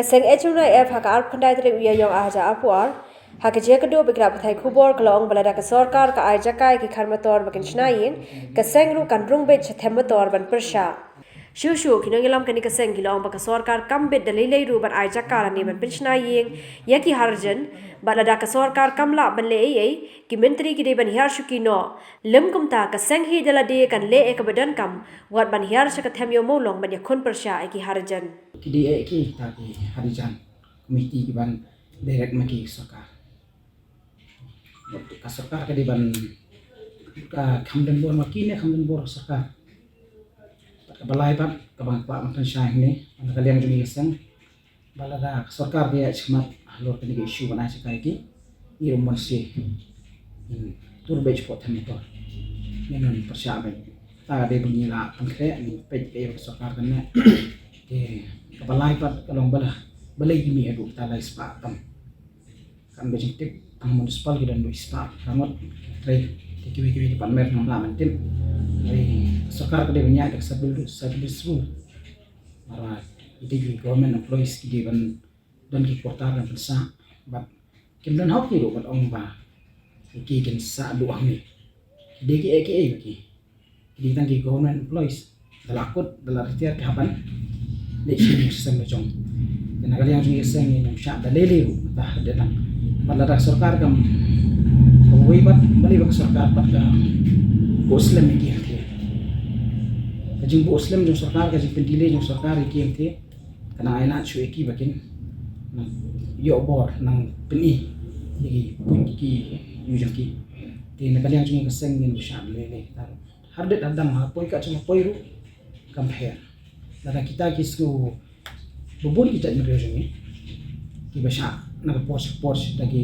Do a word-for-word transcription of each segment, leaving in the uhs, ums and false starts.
Ka seng H N Y F ha ka arphew khyndai tarik u Ïaïong ar hajar arphew ar, ha ka jingïakynduh bad ki lad pathai khubor ka la ong ba lada ka sorkar ka ai jaka ïa ki khar motor ba kin shna ïing, ka seng ruh kan rung beit sha them motor ban pyrshah. Shuh shuh ki nongïalam kane ka seng ki la ong ba ka sorkar kam bit da lei lei ruh ban ai jaka lane ban pynshna ïing ïa ki harjan, bad lada ka sorkar kam lah ban leh ei ei, ki myntri ki dei ban hiar shuki noh. Lym kumta, ka seng hi da lade kan leh ïa kaba donkam, wat ban hiar sha ka them ïew mawlong ban ïakhun pyrshah ïa ki harjan. Ki dei ei ki ta ki harjan, komiti ki ban direct ma ki sorkar. Ka sorkar ka dei ban, ka kham don bor ma ki ne kham don bor sorkar. Bad kaba lai pat kaba nga kwah ban pynshai hangne, na ka liang jong ngi ka seng, ba lada ka sorkar ka ïaid shakhmat halor kane ka issue ban ai jaka ïa ki, ngi ruh mon shi. Hmm. Tur beit shapoh them motor. Ngin ym pyrshah beit. Ta ka dei ba ngi la pynkhreh, ngi peit kaei ba ka sorkar kan leh. Te kaba lai pat ka long ba la, balei ki mih haduh kita lai spah tam. Kan ba jingtip, tang municipal ki don dui spah, ka ngot, trei, te kiwei kiwei ki partner ngam lah ban tip. Trei, sorkar ka dei ban ïaid da ka service, service rule. Namar ba ite ki government employees ki dei ban don ki quarter ban pynsah, bad kim don hok ki ruh ban ong ba ki kin sah duh hangne. Ki dei kiei kiei ba ki, ki dei tang ki government employees. Da la kut, da la retire ki hap ban leit sha ïing sha sem la jong. Te na ka liang jong ngi ka seng ngin ym shah da lei lei ruh, kata ha dei tang. Bad lada ka sorkar kam, kawei pat, balei ba ka sorkar pat ka buh slem ïa ki hangtei. Ka jingbuh slem jong sorkar, ka jingpyndelay jong sorkar ïa ki hangtei, ka nang ai lad shuh ïa ki ba kin nang ïoh bor, nang pyni ïa ki, pun ïa ki ïing jong ki. Te na ka liang jong ngi ka seng ngin ym shah da lei lei. Har dei, har dang, ha poi kat jong ha poi ruh kam pher. Lada kita ki sngew, ba bun ki jait bynriew jong ngi kiba shah na ka por sha ka por, da ki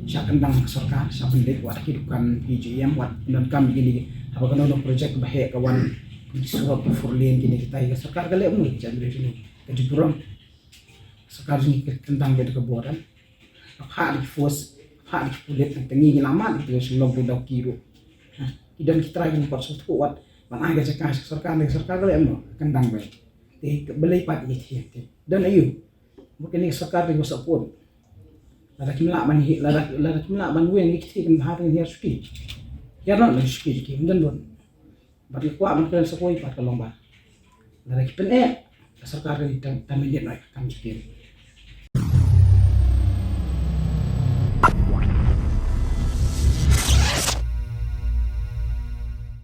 shah kyndang ka sorkar, shah pynleit wat ki dukan P G M, wat pyndonkam ïa kine, haba kano kano project ba heh ka wan, ki surok, ki four lane, kine kita, ka sorkar ka leh kumno ïa ki jait bynriew jong ngi? Ka jingburom. Sorkar jong ngi ka kyndang beit da ka bor, em. Ka phah da ki force, ka phah da ki pulit, tang ngi ngi la mad ïa ki sha Lawngtlai Dawki ruh. Ha, ki don ki trai ki nongpynshong, wat ban ai ka jaka sha ka sorkar, ka sorkar ka leh kumno? Ka kyndang beit. Te balei pat ïa ki thiah te? Don aïu? Ba kane ka sorkar te ka support. Lada kim lah ban hi, lada, lada kim lah ban weng ïa ki thiah, kan bha ban hiar shuki. Hiar noh ban shuki ki, ym don bun. Bad nga kwah ban kren sa kawei pat ka long ba lada ki pyneh, ka sorkar ka dei tang, tang minit noh ka kam jong ki.